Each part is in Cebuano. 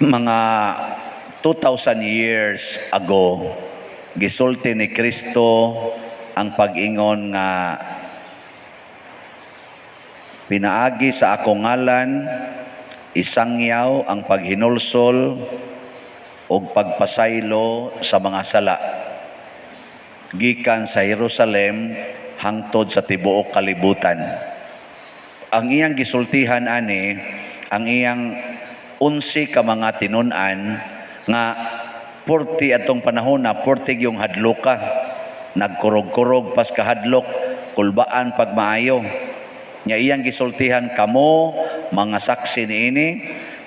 Mga 2,000 years ago, gisulti ni Kristo ang pag-ingon nga pinaagi sa akong ngalan isangyaw ang paghinulsol ug pagpasaylo sa mga sala gikan sa Jerusalem hangtod sa tibuok kalibutan. Ang iyang gisultihan ani ang iyang 11 ka mga tinun-an nga 40 atong panahon na 40 yung hadloka. Nagkurog-kurog pas kahadlok, kulbaan pag maayo. Nya iyang gisultihan, "Kamo mga saksi niini,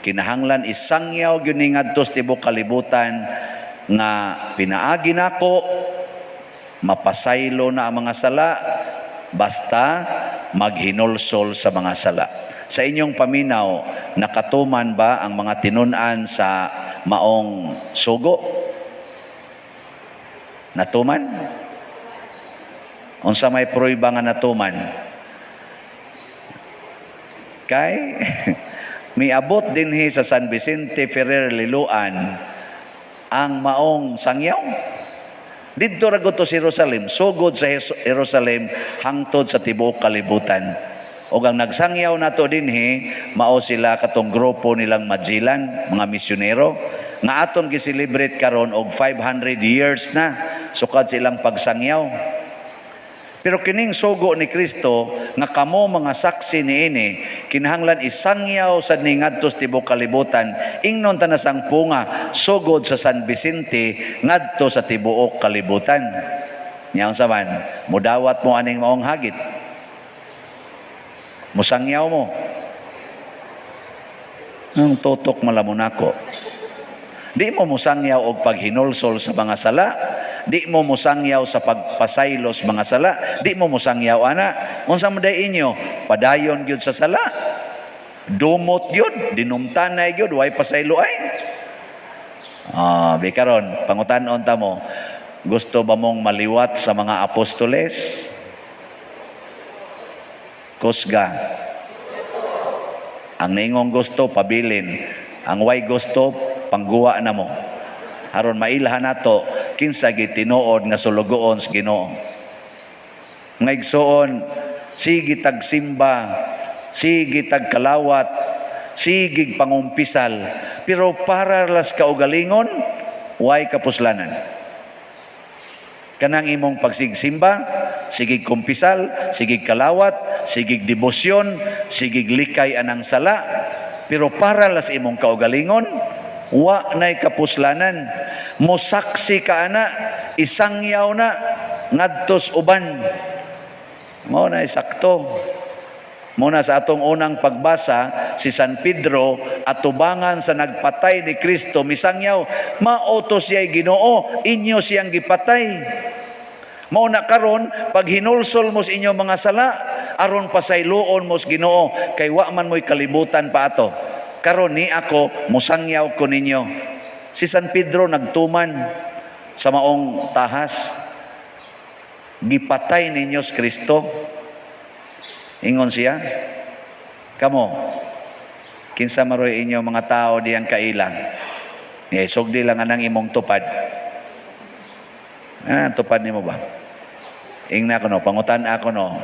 kinahanglan isangyaw gyud ni ngadto sa tibuok kalibutan nga pinaagi nako mapasaylo na ang mga sala basta maghinulsol sa mga sala." Sa inyong paminaw, nakatuman ba ang mga tinun-an sa maong sugo? Natuman? Unsa may prueba nga natuman? Kay miabot dinhi sa San Vicente Ferrer Liloan ang maong sangyaw. Didto ra gud to sa Jerusalem, sugod sa Jerusalem hangtod sa tibuok kalibutan. Ug ang nagsangyaw nato dinhi, mao sila katong grupo nilang Magellan, mga misyonero nga atong gi-celebrate karon og 500 years na sukad silang pagsangyaw. Pero kining sugo ni Kristo nga kamo mga saksi niini, kinahanglan isangyaw sad ni ngadto sa tibuok kalibutan. Ingnon ta na sang punga, sugod sa San Vicente ngadto sa tibuok kalibutan. Nya unsa man, mudawat mo aning maong hagit? Musangyaw mo? Ang tutok malamon nako. Di mo musangyaw og paghinulsol sa mga sala, di mo musangyaw sa pagpasaylo sa mga sala, di mo musangyaw ana. Unsa man day inyo? Padayon gyud sa sala. Dumot gyud, dinumtanay gyud, way pasaylo ay. Ah, bi karon pangutan-on ta mo, gusto ba mong maliwat sa mga apostoles? Kusga. Ang niingong gusto, pabilin. Ang way gusto, pangguwa na mo. Aron mailhan nato kinsa gitinuod nga sulugoon sa Ginoo. Mga igsoon, sige tagsimba, sige tagkalawat, sige pangumpisal, pero para las kaugalingon, way kapuslanan. Kanang imong pagsigsimba, sigig kumpisal, sigig kalawat, sigig debosyon, sigig likay anang sala, pero para las imong kaugalingon, wa nay kapuslanan. Mosaksi ka ana, isangyaw na, ngadtos uban. Mao na sakto. Muna sa atong unang pagbasa, si San Pedro atubangan sa nagpatay ni Kristo, misangyaw, "Mao to siya'y Ginoo, inyo siyang gipatay." Mao na karon pag hinulsol mo sa inyong mga sala, aron pasayloon mo sa Ginoo, kay wa man mo'y kalibutan pa ato. Karon ni ako, musangyaw ko ninyo. Si San Pedro nagtuman sa maong tahas. "Gipatay ninyo si Kristo." Ingon siya, "Kamo, kinsa maroy inyo mga tao diyang kaila?" Eh, sugdi lang anang imong tupad. Ah, tupad nimo ba? Ingna ko no, pangutan ako no,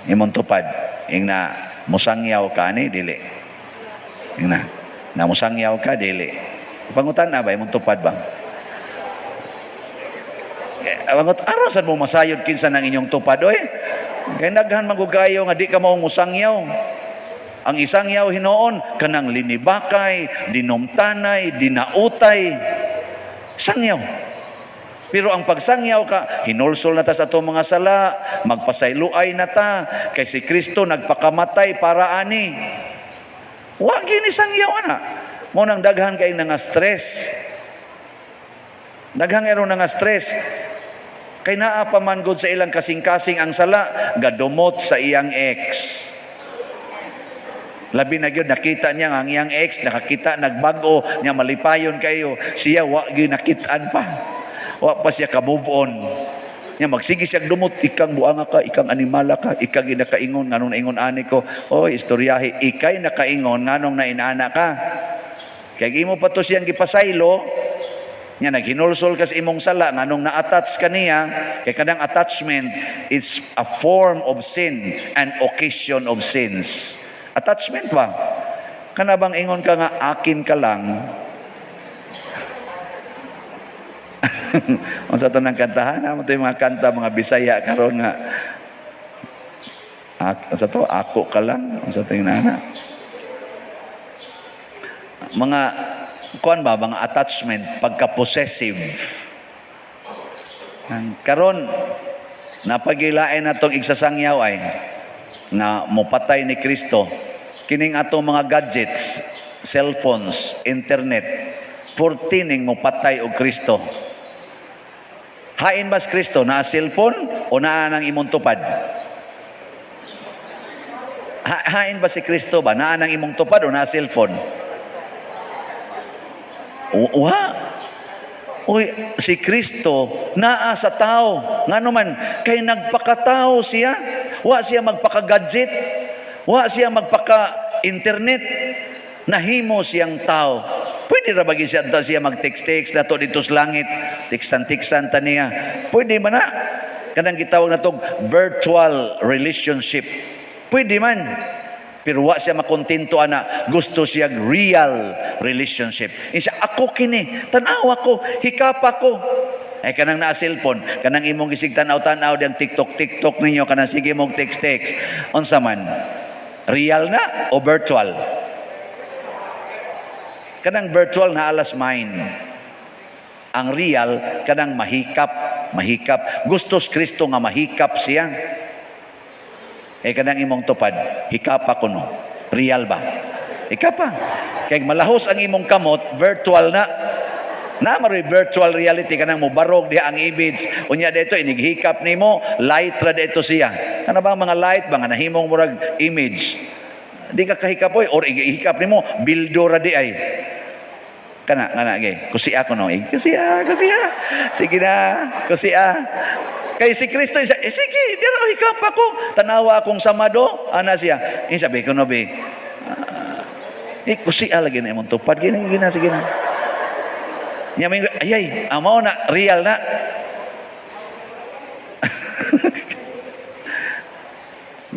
imong tupad. Ingna, musangyaw ka ani, dili? Ingna, na musangyaw ka, dili? Pangutan na ba, imong tupad ba? Eh, pangut, aron sad mo masayod kinsa nang inyong tupad, oy? Kay daghan man gud kayo nga di ka mao musangyaw. Ang isangyaw hinuon kanang linibakay, dinumtanay, dinautay. Sangyaw. Pero ang pagsangyaw ka, hinulsol na ta sa atong mga sala, magpasayloay na ta, kay si Kristo nagpakamatay para ani. Wa gini sangyaw ana. Mao nang daghan kay nga stress. Daghan kayo nga stress. Kay naa pa man gud sa ilang kasing-kasing ang sala, gadumot sa iyang ex. Labi na gyud nakita niya nga ang iyang ex nakakita nagbag-o niya, malipayon kayo. Siya wa gyud nakitaan pa. Wa pa siya ka move on. Nya magsige siya dumot, "Ikang buanga ka, ikang animala ka, ikang ginakaingon nganong naingon ani ko." Oy, istoryahi, ikay nakaingon nganong nainana ka. Kay imo pa to siyang gipasaylo, nya naghinulsol ka sa imong sala nganong na-attach ka niya, kay kanang attachment is a form of sin and occasion of sins. Attachment ba? Kana bang ingon ka nga akin ka lang? Unsa to nang kantahan? Amo to yung mga kanta mga Bisaya karon nga unsa to, ako ka lang, unsa to yung nana? Mga kuan ba, mga attachment, pagka-possessive. Ang karon napagilain natong igsasangyaw ay nga mopatay ni Kristo kining atong mga gadgets, cellphones, internet, 14 ning mopatay og Kristo. Hain bas Kristo naa cellphone o naa nang imong tupad? Hain ba si Kristo ba naa nang imong tupad o naa cellphone? Wa. Uy, si Kristo naa sa tao. Ngano man kay nagpakatao siya. Wa siya magpaka-gadget. Wa siya magpaka-internet. Nahimo siyang tao. Pwede ra bagi siya siya mag-text-text nato dito sa langit. Tiksan-tiksan ta niya. Pwede man na. Kanang gitawag natong virtual relationship. Pwede man. Pero wa siya makontento ana, gusto siya real relationship. Insa ako kini, tan-aw ako, hikapa ko. Ay kanang naa cellphone, kanang imong gisig tan-aw-tan-aw diyang TikTok TikTok ninyo, kanang sige mong text text. Unsa man? Real na o virtual? Kanang virtual na alas mind. Ang real kanang mahikap, mahikap. Gustos Kristo nga mahikap siya. Eh kanang imong tupad, hikapa kuno. Real ba? Hikapa. Kay malahos ang imong kamot, virtual na. Na maroy virtual reality kanang mobarog diha ang image. Unya dito inighikap nimo, light ra dito siya. Kana ba mga light ba nga nahimong murag image? Di ka kahikap oy, or igihikap nimo bildo ra di ay. Kana ngana ge. Kusia ko no. Eh, kusia, kusia. Sige na, kusia. Kay si Kristo isa, eh, sige, di ra hikap ako. Tanawa akong samado, ana siya. Eh, sabi ko no be. Eh, kusia lagi na imong tupad gini gina sige na. Nya may ayay, amo na real na.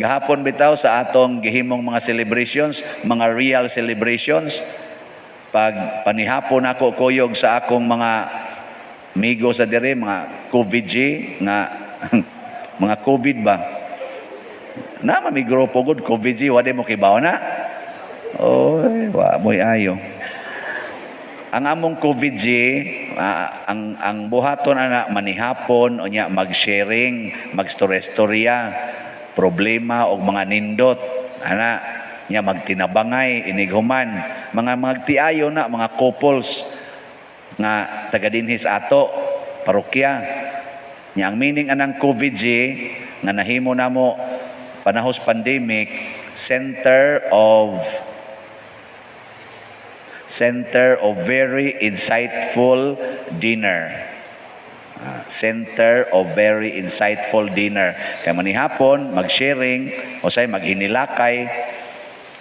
Gahapon bitaw sa atong gihimong mga celebrations, mga real celebrations, pag panihapon ako kuyog sa akong mga migo sa dire, mga COVID G, nga mga COVID ba? Na mami grupo gud COVID G, wa mo kibaw na. Oy, wa mo'y ayo. Ang among COVID G, ang buhaton ana manihapon unya mag-sharing, magstorya-storya, problema og mga nindot ana nya magtinabangay inighuman, mga magtiayo na mga couples nga taga dinhi sa ato parokya. Nya ang meaning anang COVID G nga nahimo namo panahos pandemic, center of very insightful dinner. Center of very insightful dinner. Kaya manihapon, mag-sharing, o say maghinilakay,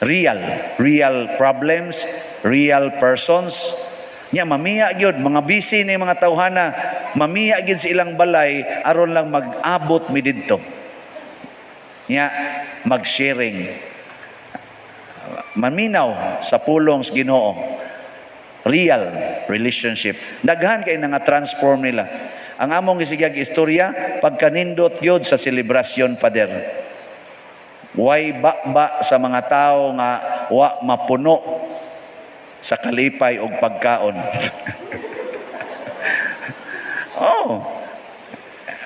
real, real problems, real persons. Nya mamiya gyud, mga busy ni mga tawhana, mamiya gyud sa ilang balay aron lang mag-abot mi didto. Nya mag-sharing. Maminaw sa pulong sa Ginoo. Real relationship. Daghan kay nga transform nila. Ang among gisigag istorya pagkanindot gyud sa selebrasyon, Father. Way ba sa mga tao nga wa mapuno sa kalipay og pagkaon. Oh.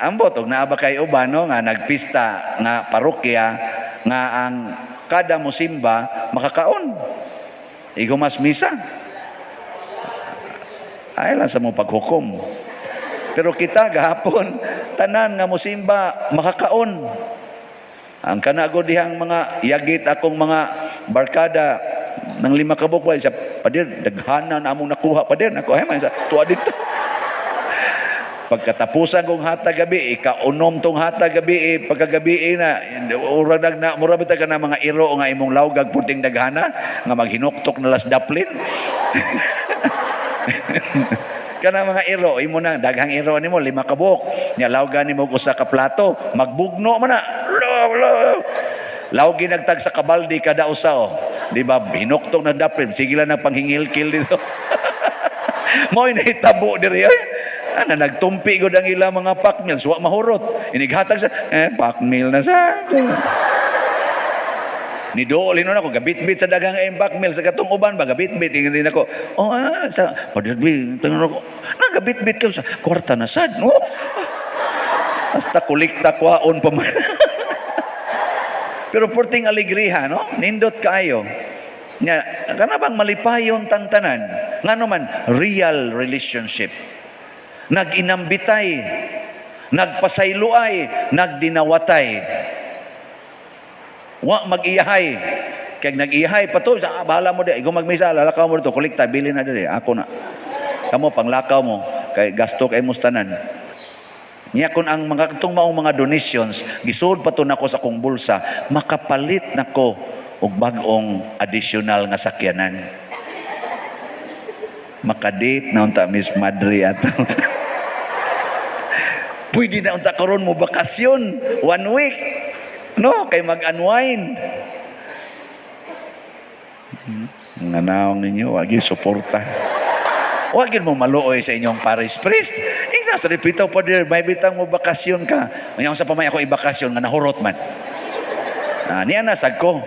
Ambot og naa ba kay uban no nga nagpista nga parokya nga ang kada musimba makakaon. Igumas misa. Ay lang sa mo paghukom. Pero kita gahapon tanan nga musimba makakaon. Ang kanago dihang mga yagit akong mga barkada ng 5 ka buok sa pader, daghana na among nakuha, pader. Nako ay man sa tuwa dito. Pagkatapusan kong hatag gabi, ikaunom tong hatag gabi, eh, pagkagabi na, ura nag na, mura bitaw ka na mga iro nga imong lawgag puting daghana, nga maghinuktok na las daplin. Kana mga iro, imo na, daghang iro nimo, lima ka buok. Nya lawgan nimo og usa ka plato, magbugno man na. Lawgi nagtag sa kabaldi kada usa oh. Di ba? Hinuktok na daplin, sige lang na panghingilkil dito. Mo'y nahitabo diri ay. Ana nagtumpi gud ang ilang mga pack meals, wa mahurot. Inighatag sa pack meal na sa. Ni dool hinuon ako gabitbit sa daghang pack meal sa katong uban ba gabitbit ingon din ako. Oh, sa padadbi tanong ko. Nagabitbit ka sa kwarta na sad. Oh. Hasta kolekta kwaon pa man. Pero porting alegriha, no? Nindot kaayo. Nya, kana bang malipayon tantanan? Ngano man, real relationship. Nag-inambitay, nagpasayloay, nagdinawatay. Wa mag-iyahay. Kag nag-iyahay pa to, sa bahala mo di, ikaw magmisa, lalakaw mo dito, kolekta, bili na diri, ako na. Kamo panglakaw mo, kay gasto kay mustanan. Niya kung ang mga katong maong mga donations, gisud pa to nako sa akong bulsa, makapalit nako og bag-ong additional nga sakyanan. Makadate na unta Miss Madre ato. Pwede na unta karon mo bakasyon, one week. No, kay mag-unwind. Nga naong ninyo, wagi suporta. Wag yun mo maluoy sa inyong parish priest. Ina sa repito pa dir, may bitang mo bakasyon ka. Unya sa pamay ako ibakasyon nga nahurot man. Ah, niya na sad ko.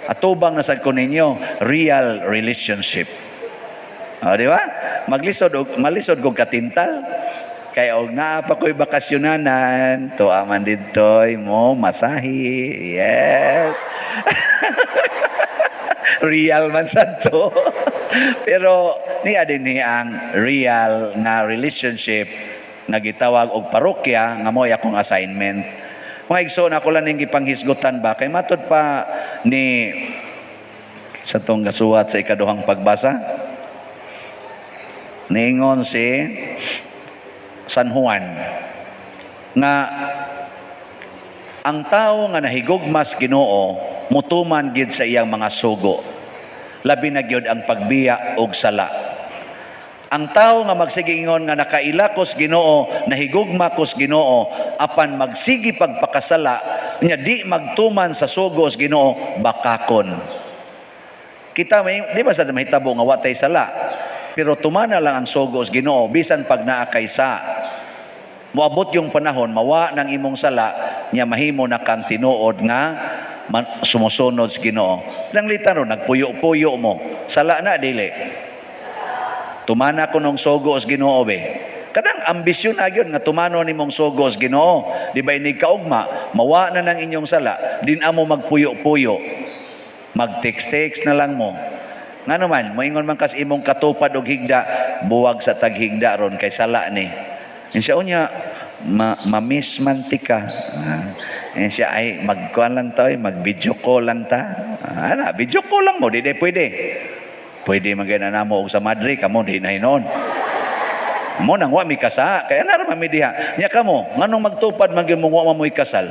Atubang na sad ko ninyo, real relationship. O, di ba? Maglisod og malisod kog katintal. Kay og naa pa ko'y bakasyonanan, tuwa man didtoy mo masahi. Yes. Real man sa to. Pero niya din ni ang real nga relationship nga gitawag og parokya nga mo'y akong assignment. Mga igsoon, ako lang ning gipanghisgutan ba kay matud pa ni sa tong gasuwat sa ikaduhang pagbasa. Niingon si San Juan nga ang tao nga nahigugmas Ginoo mutuman gid sa iyang mga sugo, labi na gyud ang pagbiya og sala. Ang tao nga magsigingon nga nakaila kos Ginoo, nahigugma kos Ginoo, apan magsigi pagpakasala nya di magtuman sa sugo sa Ginoo, bakakon. Kita may di ba sa mahitabo nga wa tay sala, pero tumana lang ang sugo sa Ginoo bisan pag naa kay sa. Moabot yung panahon mawa ng imong sala nya mahimo na kang tinuod nga sumusunod sa Ginoo. Nang ron nagpuyo-puyo mo, sala na dili? Tumana ko nung sugo sa Ginoo be. Kanang ambisyon na gyud nga tumano nimong sugo sa Ginoo. Di ba inig kaugma, mawa na ng inyong sala, din amo magpuyo-puyo. Mag-text-text na lang mo. Nga naman, moingon man kas imong katupad og higda, buwag sa taghigda ron kay sala ni. Siya unya, ma-miss man ti ka. Ah, siya ay magkuan lang ta, oy, mag-video call lang ta. Ah, ana, video call lang mo, di di pwede. Pwede man gay na namo og sa Madre, kamo di na hinon. Mo nang wa mi kasa, kaya na ra mi diha. Nya kamo, nganong magtupad man gyud mo wa man mo'y kasal?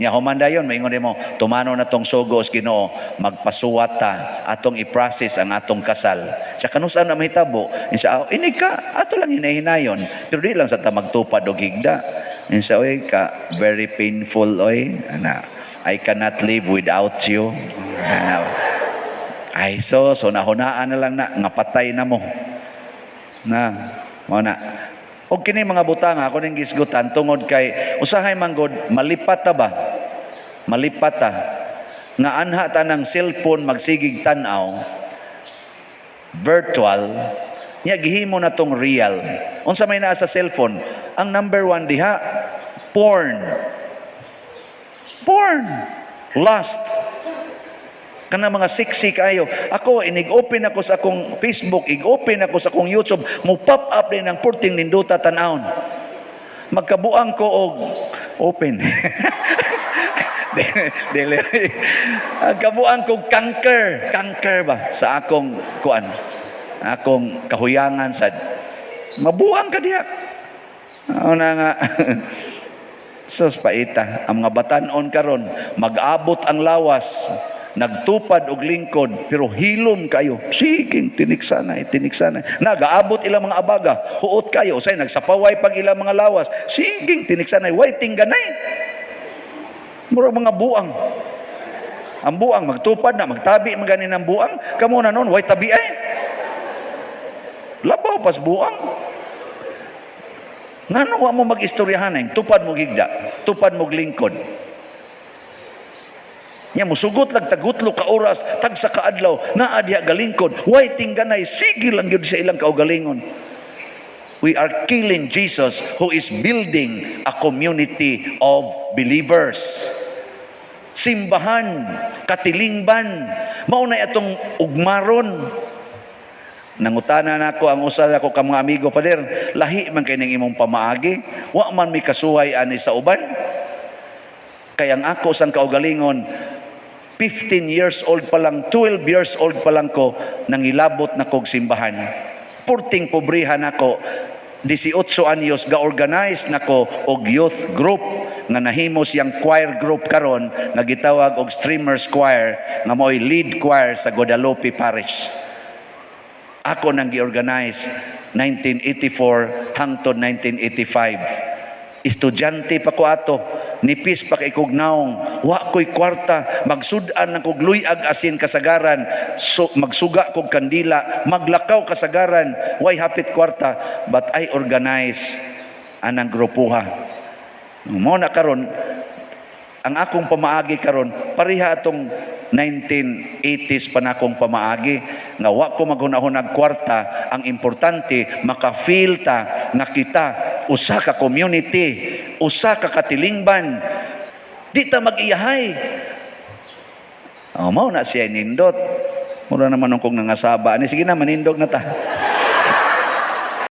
Nya human dayon maingon nimo, tumano na tong sugo sa Ginoo, magpasuwat ta atong i-process ang atong kasal. Sa kanusan na mahitabo, insa ini ka ato lang hinahinayon, pero di lang sa ta magtupad og higda. Insa oy ka very painful oy, ana I cannot live without you. Ana, ay so nahunaan na lang na nga patay na mo. Na, mo na. Og kini mga butang ako ning gisgutan tungod kay usahay man gud malipat ta ba? Malipat ta. Nga anha ta ng cellphone magsigig tan-aw virtual nya gihimo na tong real. Unsa may naa sa cellphone? Ang number one diha, porn. Porn. Lust. Kana mga sexy kayo. Ako, inig-open ako sa akong Facebook, ig-open ako sa akong YouTube, mo pop up din ang purting nindota tan-awon. Magkabuang ko og open. Dili. Kabuang ko kanker, kanker ba sa akong kuan. Akong kahuyangan sad. Mabuang ka diha. Ano na nga, sus, paita, ang mga batanon karon mag-abot ang lawas, nagtupad og lingkod, pero hilom kayo. Siging tiniksanay, tiniksanay. Nagaabot ilang mga abaga, huot kayo, say nagsapaway pang ilang mga lawas. Siging tiniksanay, way tingganay. Murag mga buang. Ang buang magtupad na, magtabi man gani ng buang, kamo na noon, way tabi ay. Labaw pas buang. Ngano wa mo mag-istoryahan eh, tupad mo higda, tupad mo lingkod. Nya musugot lang tagutlo ka oras, tagsa ka adlaw, naa diha galingkod, way tingganay, sige lang gyud sa ilang kaugalingon. We are killing Jesus, who is building a community of believers. Simbahan, katilingban, mao na atong ugmaron. Nangutana nako ang usa nako ka mga amigo, "Pader, lahi man kay ning imong pamaagi, wa man mi kasuhay ani sa uban." Kay ang ako sang kaugalingon, 15 years old pa lang, 12 years old pa lang ko, nangilabot na kog simbahan. Purting pobrihan nako, 18 anyos ga-organize nako og youth group nga nahimo siyang choir group karon nga gitawag og Streamers Choir, nga mo'y lead choir sa Guadalupe Parish. Ako nang gi-organize 1984 hangtod 1985. Estudyante pa ko ato, nipis pa kay kog naong, wa ko'y kwarta, magsud-an ng kog luyag asin kasagaran, so, magsuga kog kandila, maglakaw kasagaran, way hapit kwarta, but I organize anang grupuha. Mo na karon ang akong pamaagi karon, pareha atong 1980s pa na akong pamaagi nga wa ko maghunahunag kwarta. Ang importante, maka-feel ta nga kita usa ka community, usa ka katilingban, di ta mag-iyahay. Oh, mao na siya nindot. Mura naman kong nangasaba ni, sige na, manindog na ta.